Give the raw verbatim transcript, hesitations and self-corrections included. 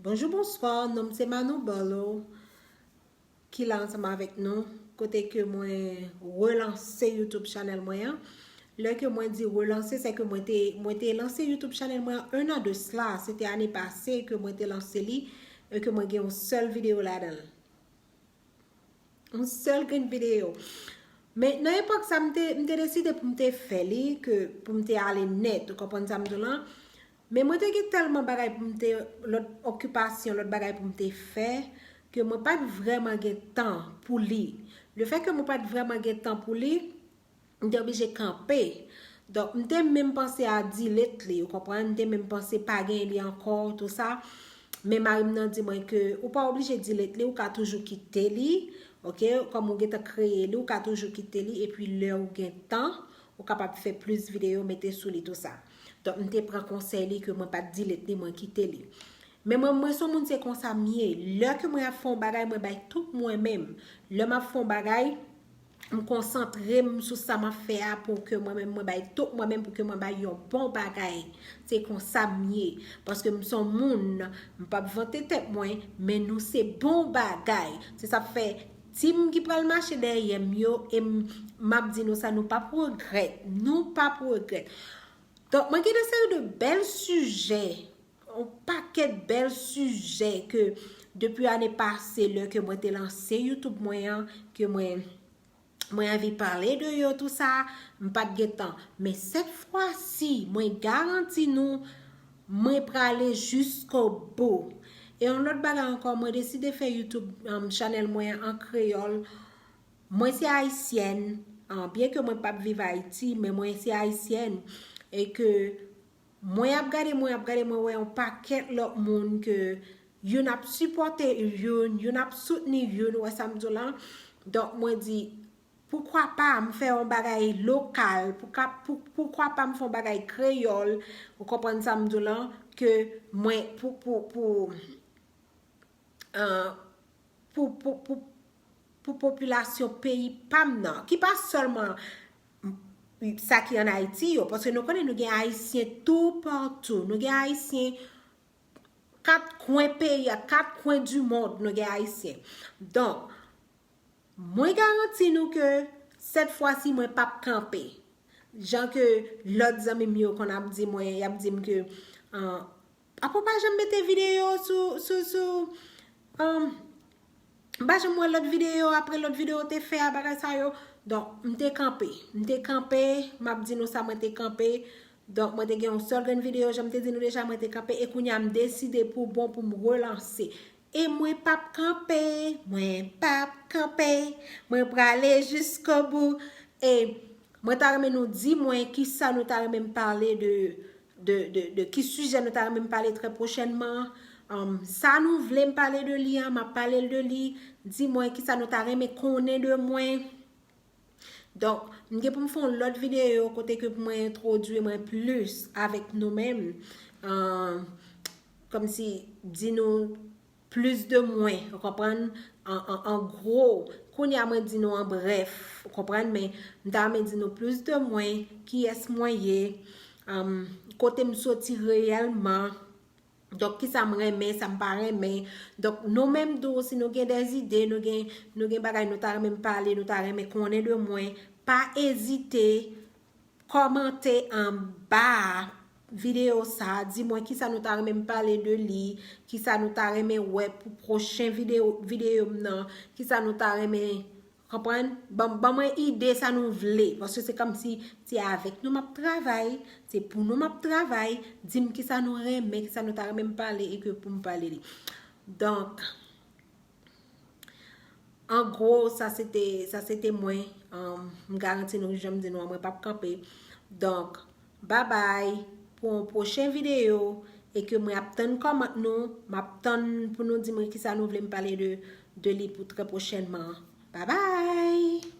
Bonjou, bonswa, non m se Manou Barlow ki la ansanm avèk nou, kote ke mwen relanse YouTube chanèl mwen an. Lè ke mwen di relanse, se ke mwen te, mwen te lanse YouTube chanèl mwen an un an de sla. Se te ane pase ke mwen te lanse li e ke mwen gen yon sèl videyo ladan l. Yon sèl grenn videyo. Men nan epòk sa, m te, m te deside pou m te fè li, ke pou m te ale nèt, ou konprann sa m di w lan? Men mwen te gen tèlman bagay pou m te, lòt okipasyon, lòt bagay pou m te fè, ke mwen pa t vrèman gen tan pou li. Lefètke mwen pa t vrèman gen tan pou li, m te oblije kanpe. Donk, m te menm panse a delete li, ou konprann? M te menm panse pa gen li ankò, tou sa. Men mari m nan di mwen ke ou pa oblije delete li, ou ka toujou kite li, oke? Kòm ou gentan kreye li, ou ka toujou kite li, epi lè ou gen tan, ou kapab fè plis videyo, mete sou li, tou sa. Donk, m te pran konsèy li ke mwen pa t delete li, mwen kite li. Men mwen, mwen se yon moun, se konsa m ye. Lè ke mwen ap fè yon bagay, mwen bay tout mwen menm. Lè m ap fè yon bagay, m konsantre m sou sa m ap fè a pou ke mwen menm, mwen bay tout mwen menm, pou ke mwen bay yon bon bagay. Se konsa m ye. Paske m se yon moun, m p ap vante tèt mwen, men nou se bon bagay. Se sa k fè, team ki pral mache dèyè m yo, e m, m ap di nou sa, nou p ap regrèt. Nou p ap regrèt. Donk, mwen gen de seri de bèl sijè, yon pakèt bèl sijè ke depi ane pase, lè ke mwen te lanse YouTube mwen an, ke mwen, mwen anvi pale de yo, tou sa, m pa t gen tan. Men sèt fwa si, mwen garanti nou, mwen prale jiskobou. E yon lòt bagay ankò, mwen deside fè YouTube, um, chanèl mwen an kreyòl. Mwen se ayisyèn, ah, byen ke mwen p ap viv Ayiti, men mwen se ayisyèn. E ke mwen ap gade, mwen ap gade, mwen wè yon pakèt lòt moun ke youn ap sipòte youn, youn ap soutni youn, ou wè sa m di w lan? Donk, mwen di, poukwa pa m fè yon bagay lokal, pou ka, pou, poukwa pa m fè yon bagay kreyòl, ou konprann sa m di w lan, ke mwen, pou, pou, pou, ah, pou, pou, pou, pou popilasyon peyi pa m nan, ki pa sèlman sa ki ann Ayiti yo, paske nou konnen nou gen Ayisyen toupatou, nou gen Ayisyen kat kwen peyi a, kat kwen di mond, nou gen Ayisyen. Donk, mwen garanti nou ke sèt fwa si mwen p ap kanpe. Jan ke lòt zanmi m yo konn ap di mwen, y ap di m ke, ah, apa w pa janm mete videyo sou, sou, sou, um, m pa janm wè lòt videyo, apre lòt videyo w te fè a, bagay sa yo. Donk, m te kanpe. M te kanpe, m ap di nou sa, mwen te kanpe. Donk, mwen te gen yon sèl grenn videyo, jan m te di nou deja, mwen te kanpe. E kounye a, m deside pou bon pou m relanse. E mwen p ap kanpe, mwen p ap kanpe. Mwen prale jiskobou. E mwen ta renmen nou di mwen kisa nou ta renmen m pale de, de, de, de ki sijè nou ta renmen m pale trè pwochènman. Um, sa nou vle m pale de li an, m ap pale l de li. Di mwen kisa nou ta renmen konnen de mwen. Donk, m gen pou m fè yon lòt videyo kote ke pou mwen entwodui mwen plis avèk nou menm. Um, kòmsi di nou plis de mwen, ou konprann? An, an, an gwo, kounye a mwen di nou an brèf, ou konprann? Men m ta renmen di nou plis de mwen, kiyès mwen ye, um, kote m soti reyèlman. Donk, kisa m renmen, sa m pa renmen. Donk, nou menm tou, si nou gen dèzide, nou gen, nou gen bagay nou ta renmen m pale, nou ta renmen konnen de mwen, pa ezite kòmante anba videyo sa, di mwen kisa nou ta renmen m pale de li, kisa nou ta renmen wè pou pwochen videyo, videyo m nan, kisa nou ta renmen, konprann? Ban, ban mwen ide sa nou vle, paske se kòmsi se avèk nou m ap travay, se pou nou m ap travay, di m kisa nou renmen, kisa nou ta renmen m pale e ke pou m pale li. Donk, an gwo, sa se te, sa se te mwen. Um, m garanti nou, jan m di nou an, mwen p ap kanpe. Donk, babay pou yon pwochen videyo e ke mwen ap tann kòmant nou, m ap tann pou nou di mwen kisa nou vle m pale de, de li pou trè pwochènman. Babay!